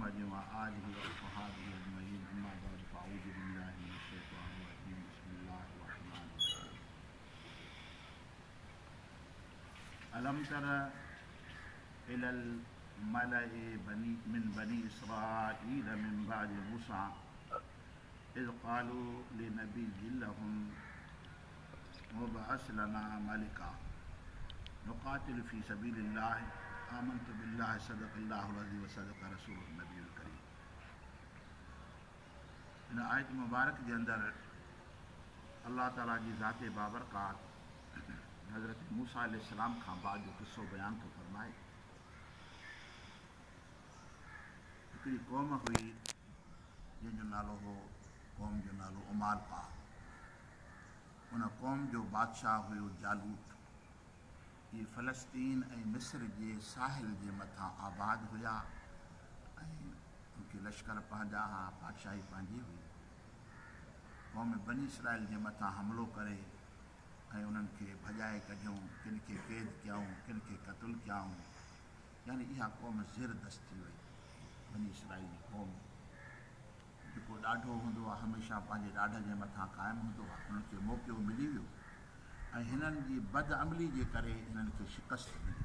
محمد وآله وأصحابه أجمعين أما بعد فأعوذ بالله من الشيطان الرجيم بسم الله الرحمن الرحيم ألم تر إلى الملأ بني من بني إسرائيل من بعد موسى إذ قالوا لنبي لهم مبعث لنا ملكا نقاتل في سبيل الله آمنت بالله صدق الله العظيم وصدق رسوله النبي الڪريم هن آيت مبارڪ جي اندر الله تعالي جي ذات بابرڪات حضرت موسيٰ عليه السلام کان بعد جو قصو بيان ٿو فرمائي. هڪڙي قوم هئي جنهن جو نالو هو قوم جو نالو عمالقه. ان قوم جو بادشاهه هيو جالوت. اهي فلسطين ۽ مصر جي ساحل جي مٿان آباد هيا ۽ ان کي لشڪر پنهنجا ها، بادشاهي پنهنجي هئي. قوم بني اسرائيل جي مٿان حملو ڪري ۽ انهن کي ڀڄائي ڪڍيائون، ڪن کي قيد ڪيائون، ڪن کي قتل ڪيائون. يعني اها قوم زير دست ٿي وئي. بني اسرائيل جي قوم جيڪو ڏاڍو هوندو آهي هميشه پنهنجي ڏاڍ جي مٿان قائم هوندو آهي. انهن کي موقعو ملي ويو ۽ هنن جي بدعملي جي ڪري هنن کي شڪست ملي.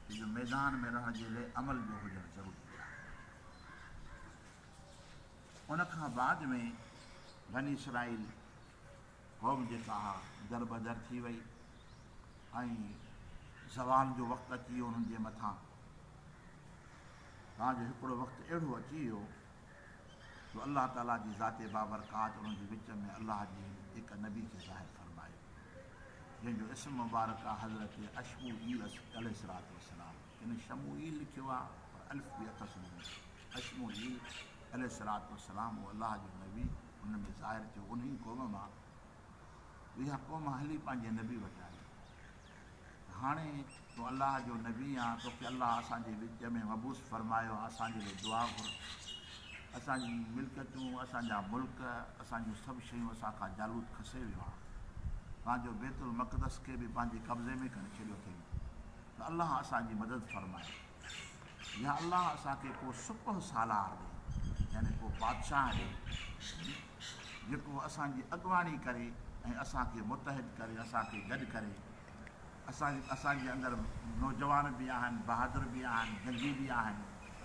ڇو جو ميدان ۾ رهڻ جي لئه عمل جو هجڻ ضروري آهي. ان کان بعد ۾ بني اسرائيل قوم جيڪا اها دربدر ٿي وئي ۽ زوال جو وقت اچي ويو انهن جي مٿان. تان جو هڪڙو وقت اهڙو اچي ويو جو الله تعاليٰ جي ذات بابرڪات انهن جي وچ ۾ الله جي هڪ نبي کي ظاهر فرمايو جنهن جو اسم مبارڪ آهي حضرت اشموئيل عليه الصلوة والسلام. ڪن شموئيل لکيو آهي پر الف به اٿس ان ۾ اشموئيل عليه الصلوة والسلام اهو الله جو نبي ان ۾ ظاهر ٿيو انهي قوم مان. اها قوم هلي پنهنجي نبي وٽ آئي ته هاڻي تون الله جو نبي آن، توکي الله اسان جي وچ ۾ مبعوث فرمايو آهي، اسان جي لاء دعا گهر، اسان جون ملڪيتون، اسان جا ملڪ، اسان جون سڀ شيون اسان کان جالوت کسي ويو آهي، پنهنجو بيت المقدس کي به پنهنجي قبضي ۾ ڪري ڇڏيو اٿئي ته الله اسان جي مدد فرمائي. يا الله اسان کي ڪو سپهه سالار ڏي يعني ڪو بادشاهه ڏي جيڪو اسان جي اڳواڻي ڪري ۽ اسان کي متحد ڪري اسان کي گڏ ڪري. اسان اسان جي اندر نوجوان به آهن، بهادر به آهن، جنگي به آهن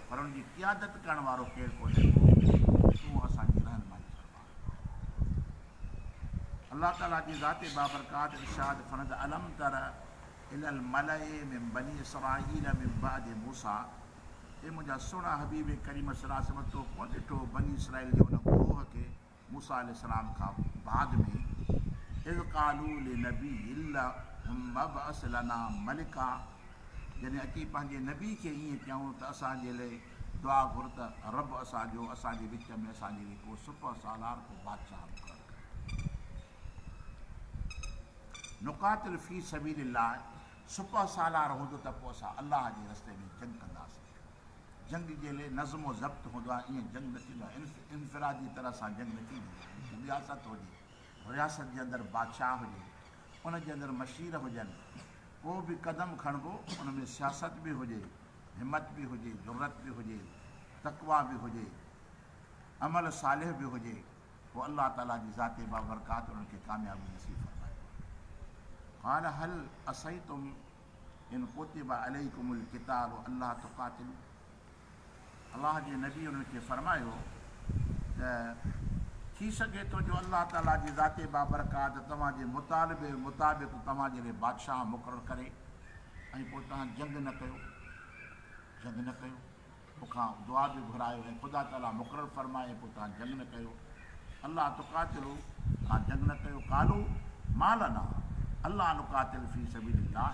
پر ان جي قيادت ڪرڻ وارو ڪير ڪونهي ڪو، تون اسان جي رهنمائي فرماء. الله تعالي جي ذات بابرڪات ارشاد فرمائي ته الم تر الي الملأ من بني اسرائيل من بعد موسيٰ، اي منهنجا سهڻا حبيب ڪريم صلي الله عليه وسلم تو ڪونه ڏٺو بني اسرائيل جي ان گروهه کي موسيٰ عليه السلام کان بعد ۾، اذ قالوا لنبي لهم ابعث لنا ملڪا، جڏهن اچي پنهنجي نبي کي ائين چيائون ته اسان جي لئه دعا گهر ته رب اسان جو اسان جي وچ ۾ اسان جي لئه ڪو سپهه سالار ڪو بادشاهه مقرر ڪري. نقاتل في سبيل الله، سپهه سالار هوندو ته پوء اسان الله جي رستي ۾ جنگ ڪنداسين. جنگ جي لئه نظم و ضبط هوندو آهي، ائين جنگ نه ٿيندو آهي، انفرادي طرح سان جنگ نه ٿيندي آهي. هڪ رياست هجي، رياست جي اندر بادشاهه هجي، ان جي اندر مشير هجن، ڪو به قدم کڻبو ان ۾ سياست به هجي، همت به هجي، جرئت به هجي، تقويٰ به هجي، عمل صالح به هجي. پوء الله تعاليٰ جي ذات بابرڪات انهن کي ڪاميابي نصيب فرمائي. قال هل عصيتم ان ڪتب عليڪم القتال الا تقاتلوا الله جي نبي انهن کي فرمايو ته ٿي سگهي ٿو جو الله تعاليٰ جي ذات بابرڪات توهان جي مطالبي مطابق توهان جي لاء بادشاهه مقرر ڪري ۽ پوء توهان جنگ نه ڪيو جنگ نه ڪيو. مون کان دعا به گهرايو ۽ خدا تعاليٰ مقرر فرمائي ۽ پوء توهان جنگ نه ڪيو. الا تقاتلو، توهان جنگ نه ڪيو. قالو ما لنا الا نقاتل في سبيل الله،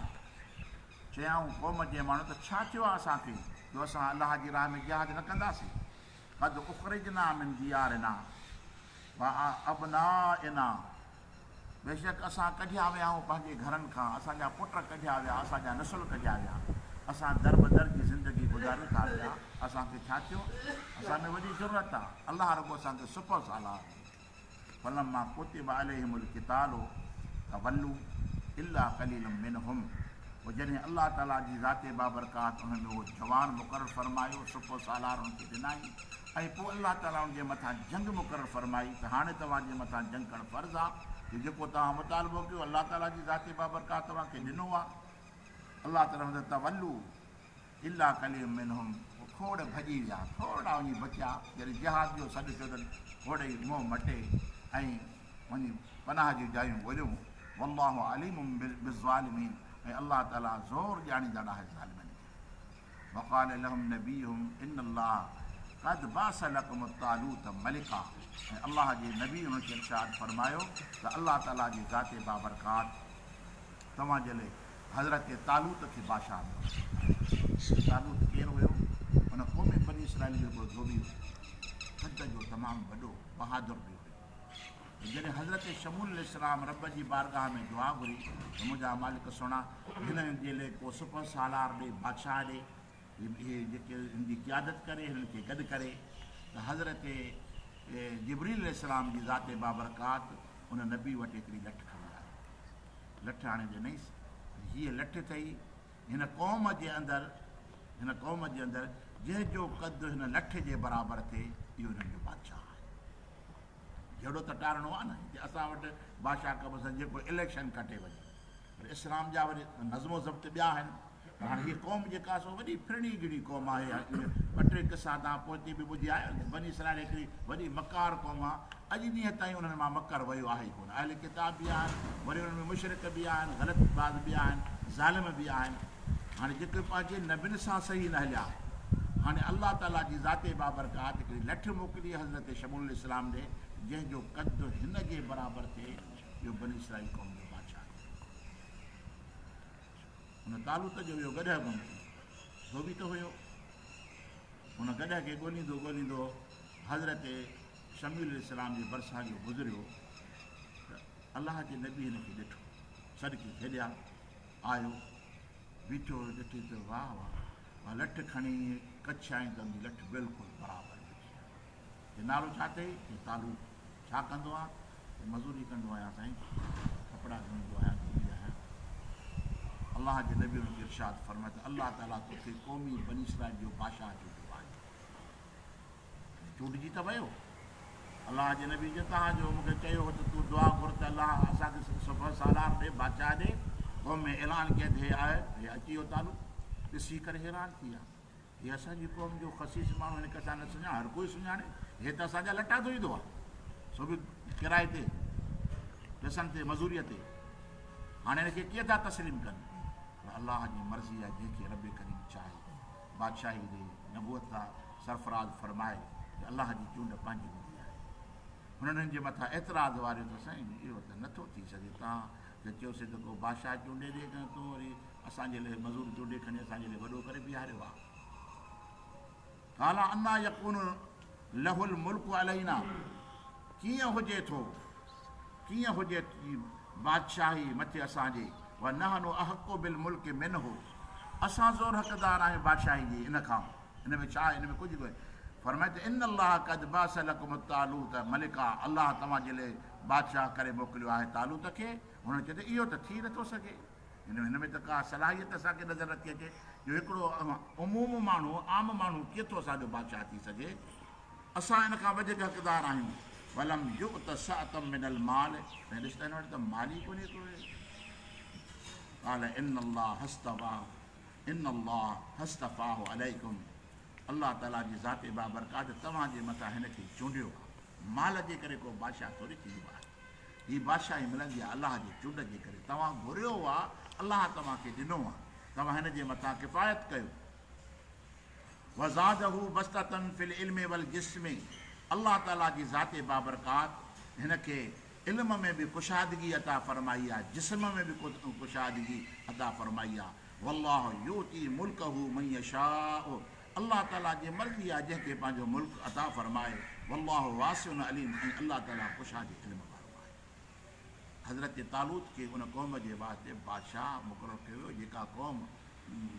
چيائون قوم جي ماڻهن ته ڇا ٿيو آهي اسان کي جو اسان الله جي راهه ۾ جهاد نه ڪنداسين. قد اخرجنا من ديارنا وابنائنا، بيشڪ اسان ڪڍيا ويا آهيون پنهنجي گهرن کان، اسان جا پٽ ڪڍيا ويا، اسان جا نسل ڪڍيا ويا، اسان دربدر جي زندگي گذاريون ٿا پيا، اسان کي ڇا ٿيو؟ اسان ۾ وڏي جرئت آ، الله رڳو اسان کي سپهه سالار ڏي. فلما ڪتب عليهم القتال تولوا الا قليل منهم. پوء جڏهن الله تعاليٰ جي ذات بابرڪات انهن ۾ اهو جوان مقرر فرمايو، سپهه سالار ان کي ڏنائين ۽ پوء الله تعاليٰ ان جي مٿان جنگ مقرر فرمائي ته هاڻي توهان جي مٿان جنگ ڪرڻ فرض آهي جو جيڪو توهان مطالبو ڪيو الله تعاليٰ جي ذات بابرڪات توهان کي ڏنو آهي. الله تعاليٰ فرمائي ٿو تولوا الا قليل منهم پوء کوڙ ڀڄي ويا، ٿورڙا وڃي بچيا، جڏهن جهاد جو سڏ ٿيو ته کوڙ ئي منهن مٽي ۽ وڃي پناهه جون جايون ڳوليون. والله عليم بالظالمين ۽ الله تعاليٰ زور ڄاڻيندڙ آهي ظالمن کي. وقال لهم نبيهم ان الله قد بعث لڪم طالوت ملڪا ۽ الله جي نبي انهن کي ارشاد فرمايو ته الله تعاليٰ جي ذات بابرڪات توهان جي لئي حضرت طالوت کي بادشاهه مقرر فرمايو. طالوت ڪير هيو؟ ان قوم بني اسرائيل جو هڪڙو ڌوٻي هيو. قد جو تمام وڏو، بهادر به هيو. جڏهن حضرت شمول عليه السلام رب جي بارگاهه ۾ دعا گهري ته منهنجا مالڪ سهڻا هنن جي لئي ڪو سپهه سالار ڏي، بادشاهه ڏي، اهي جيڪي هن جي قيادت ڪري، هنن کي گڏ ڪري ته حضرت جبريل عليه السلام جي ذات بابرڪات ان نبي وٽ هڪڙي لٺ کڻي آيو. لٺ آڻي ڏنائينس. هيء لٺ اٿئي هن قوم جي اندر، هن قوم جي اندر جنهن جو قد هن لٺ جي برابر ٿئي، اهو هنن جو بادشاهه آهي. جهڙو ته ٽارڻو آهي نه، هتي اسان وٽ بادشاهه ڪبو سان جيڪو اليڪشن کٽي وڃي. پر اسلام جا وري نظم و ضبط ٻيا آهن. پر هاڻي هيء قوم جيڪا سو وڏي ڦرڻي گهڙي قوم آهي. ٻه ٽي قصا توهان پوئتي به ٻڌي آيا آهيو ته بني اسرائيل هڪڙي وڏي مڪار قوم آهي. اڄ ڏينهن تائين انهن مان مڪر ويو آهي ئي ڪونه. اهل ڪتاب به آهن، وري انهن ۾ مشرڪ به آهن، غلط باز به آهن، ظالم به آهن. هاڻي جيڪي پنهنجي نبين سان صحيح نه هليا. هاڻي الله تعاليٰ جي ذات بابرڪات هڪڙي لٺ موڪلي حضرت شمول عليه السلام ڏي، جنهن جو قد هن جي برابر ٿئي، اهو بني اسرائيل قوم جو بادشاهه ٿيندو. ان طالوت جو اهو گڏهه گم ٿي ويو. ڌوٻي ته هيو. ان گڏهه کي ڳوليندو ڳوليندو حضرت شموئيل عليه السلام جي ڀرسان جو گذريو ته الله جي نبي هن کي ڏٺو. سڏ ڪيس، هيڏي آ. آيو. بيٺو هيو ڏٺي ته واهه واهه. اها لٺ کڻي ڪڇيائين ته ان جي لٺ بلڪل برابر بيٺي آهي. چي نالو ڇا اٿئي؟ چي طالوت. ڇا ڪندو آهين؟ چي مزوري ڪندو آهيان سائين، ڪپڙا ڌوئيندو آهيان، ڌوٻي آهيان. الله جي نبي ان کي ارشاد فرمايو ته الله تعاليٰ توکي قومي بني اسرائيل جو بادشاهه چونڊيو آهي. چونڊجي ته ويو. الله جي نبي چيو توهان جو مون کي چيو هو ته تون دعا گهر ته الله اسان کي سپهه سالار ڏي، بادشاهه ڏي. قوم ۾ اعلان ڪيائين ته هي آهي، هي اچي ويو طالوت. ڏسي ڪري حيران ٿي ويا. هي اسان جي قوم جو خسيس ماڻهو هن کي اسان نه سڃاڻ هر ڪوئي سڃاڻي هي ته اسان جا لٽا ڌوئيندو آهي سو به ڪرائي تي پئسن تي مزوريء تي هاڻي هن کي ڪيئن ٿا تسليم ڪن پر الله جي مرضي آهي جنهن کي رب ڪريم چاهي بادشاهي ڏي نبوت سان سرفراز فرمائي ته الله جي چونڊ پنهنجي هوندي آهي هنن هن جي مٿان اعتراض واريو ته سائين اهو ته نٿو ٿي سگهي تان ته چيوسي ته ڪو بادشاهه چونڊي ڏي ته تون وري اسان جي لئه مزور چونڊي کڻي اسان جي لئه وڏو ڪري بيهاريو آهي. قال انا يڪون له الملڪ علينا ڪيئن هجي ٿو ڪيئن هجي ٿي بادشاهي مٿي اسان جي ونحن احق بالملڪ منه اسان زور حقدار آهيون بادشاهي جي ان کان ان ۾ ڇا آهي ان ۾ ڪجهه ڪونهي فرمائي ته ان الله قد بعث لڪم طالوت ملڪا الله توهان جي لئه بادشاهه ڪري موڪليو آهي طالوت کي هنن چيو ته اهو ته ٿي نٿو سگهي هن ۾ ته ڪا صلاحيت اسان کي نظر نٿي اچي جو هڪڙو عموم ماڻهو، عام ماڻهو، ڪيئن ٿو اسان جو بادشاهه ٿي سگهي؟ اسان ان کان وڌيڪ حقدار آهيون. ولم يؤت سعة من المال ۽ ڏس ته هن وٽ ته مال ئي ڪونهي ڪو. قال ان الله اصطفاه ان الله اصطفاه عليڪم الله تعاليٰ جي ذات بابرڪات توهان جي مٿان هن کي چونڊيو آهي. مال جي ڪري ڪو بادشاهه ٿوري ٿيندو آهي. هي بادشاهي ملندي آهي الله جي چونڊ جي ڪري. توهان گهريو آهي، الله توهان کي ڏنو آهي. توهان هن جي مٿان ڪفايت ڪيو. وزاده بسطة في العلم والجسم الله تعاليٰ جي ذات بابرڪات هن کي علم ۾ به ڪشادگي عطا فرمائي آهي، جسم ۾ به ڪشادگي عطا فرمائي آهي. والله يؤتي ملڪه من يشاء الله تعاليٰ جي مرضي آهي جنهن کي پنهنجو ملڪ عطا فرمائي، والله واسع عليم ۽ الله تعاليٰ ڪشادي علم وارو آهي. حضرت طالوت کي ان قوم جي واسطي بادشاهه مقرر ڪيو ويو جيڪا قوم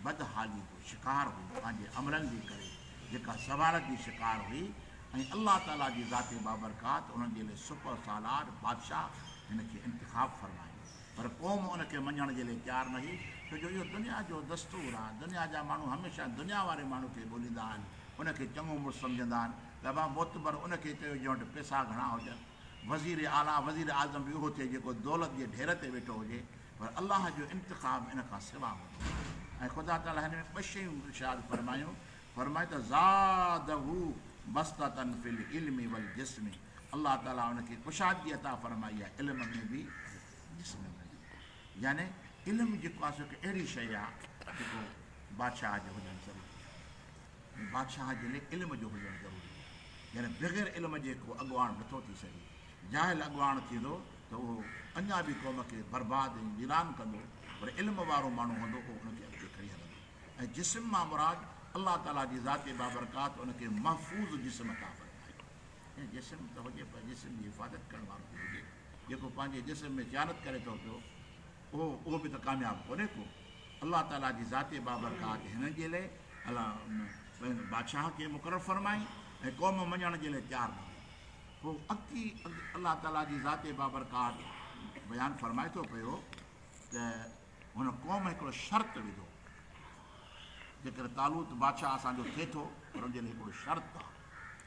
بدحالي جو شڪار هئي پنهنجي عملن جي ڪري جيڪا زوالت جي شڪار هئي ۽ الله تعاليٰ جي ذات بابرڪات انهن جي لاء سپهه سالار، بادشاهه، هن کي انتخاب فرمايو پر قوم ان کي مڃڻ جي لاء تيار نه هئي. ڇو جو اهو دنيا جو دستور آهي. دنيا جا ماڻهو هميشه دنيا واري ماڻهو کي ڳوليندا آهن، ان کي چڱو مڙس سمجهندا آهن ته ابا معتبر ان کي چيو جنهن وٽ پئسا گهڻا هجن. وزير اعليٰ، وزير اعظم به اهو ٿئي جيڪو دولت جي ڍير تي ويٺو هجي، پر الله جو انتخاب ان کان سوا هوندو آهي ۽ خدا تعاليٰ هن ۾ ٻه شيون ارشاد فرمايون، فرمايو ته زاده بسطة في العلم والجسم الله تعاليٰ ان کي ڪشادگي عطا فرمائي آهي علم ۾ به جسم ۾ به، يعني علم جيڪو آهي سو هڪ اهڙي شيء آهي جيڪو بادشاهه جو هجڻ ضروري آهي ۽ بادشاهه جي لاء علم جو هجڻ ضروري آهي. يعني بغير علم جي ڪو اڳواڻ نٿو ٿي سگهي. جاهل اڳواڻ ٿيندو ته اهو اڃا به قوم کي برباد ۽ ويران ڪندو پر علم وارو ماڻهو هوندو اهو ان کي اڳتي کڻي هلندو ۽ جسم مان مراد الله تعاليٰ جي ذات بابرڪات ان کي محفوظ جسم عطا فرمائي. يعني جسم ته هجي پر جسم جي حفاظت ڪرڻ وارو به هجي. جيڪو پنهنجي جسم ۾ خيانت ڪري ٿو پيو اهو اهو به ته ڪامياب ڪونهي ڪو. الله تعاليٰ جي ذات بابرڪات هنن جي لئه الله بادشاهه کي مقرر فرمائي ۽ قوم مڃڻ جي لاء تيار نه هئي. پوء اڳتي الله تعاليٰ جي ذات بابرڪات بيان فرمائي ٿو پيو ته هن قوم هڪڙو شرط وڌو، جيڪڏهن طالوت بادشاهه اسان جو ٿئي ٿو پر ان جي لاء هڪڙو شرط آهي.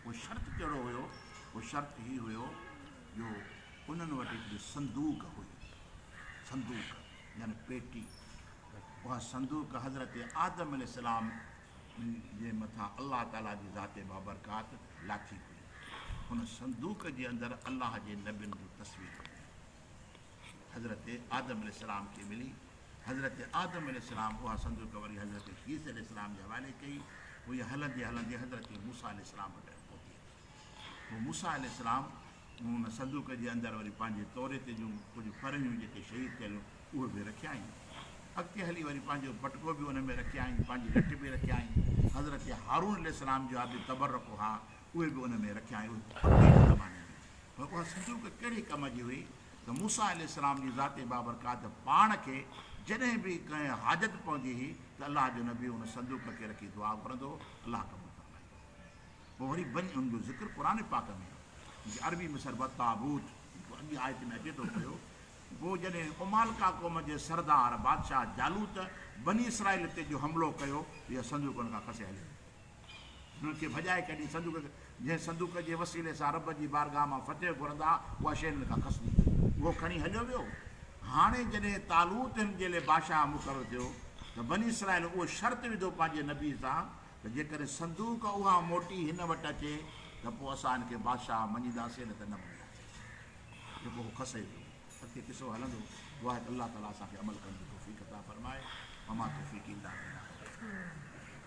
اهو شرط ڪهڙو هيو؟ اهو شرط هي هيو جو انهن وٽ هڪڙي صندوق هئي، صندوق يعني پيٽي. اها صندوق حضرت آدم عليه السلام جي مٿان الله تعاليٰ جي ذات بابرڪات لاٿي هئي. ان صندوق جي اندر الله جي نبين جون تصويرون هيون. حضرت آدم عليه السلام کي ملي. حضرت آدم عليه السلام اها صندوق وري حضرت شيث عليه السلام جي حوالي ڪئي. اها هلندي هلندي حضرت موسيٰ عليه السلام وٽ پهتي. پوء موسيٰ عليه السلام ان صندوق جي اندر وري پنهنجي توريت جون ڪجهه ڦرهيون جيڪي شهيد ٿيل هيون اهي به رکيائين. اڳتي هلي وري پنهنجو پٽڪو به ان ۾ رکيائين، پنهنجي لٺ به رکيائين. حضرت هارون عليه السلام جا به تبرڪ هئا، اهي به ان ۾ رکيائين. اهي پڪي جي زماني ۾. پر اها صندوق ڪهڙي ڪم جي هئي ته موسيٰ عليه السلام جي ذات بابرڪات پاڻ کي جڏهن به ڪنهن حاجت پوندي هئي ته الله جو نبي ان صندوق کي رکي دعا گهرندو هو، الله قبول فرمائيندو هو. پوء وري بني ان جو ذڪر قرآن پاڪ ۾ آهي، جنهن کي عربي ۾ سڏبو آهي تابوت، جيڪو اڳين آيت ۾ اچي ٿو پيو. پوء جڏهن عمالقه قوم جي سردار بادشاهه جالوت بني اسرائيل تي جو حملو ڪيو ته اها صندوق ان کان کسي هلي وئي. هنن کي ڀڄائي ڪڍي صندوق کي، جنهن صندوق جي وسيلي سان رب جي بارگاهه مان فتح گهرندا ها، اها شيء هنن کان کسجي وئي. اهو کڻي هليو ويو. هاڻي جڏهن طالوت هن جي لاء بادشاهه مقرر ٿيو ته بني اسرائيل اهو شرط وڌو پنهنجي نبي سان ته جيڪڏهن صندوق اها موٽي هن وٽ اچي ته پوء اسان هن کي بادشاهه مڃينداسين نه ته نه مڃينداسين. جيڪو هو کسي ويو. اڳتي قصو هلندو. دعا آهي ته الله تعاليٰ اسان کي عمل ڪرڻ جي توفيق عطا فرمائي. وما توفيقي الا بالله.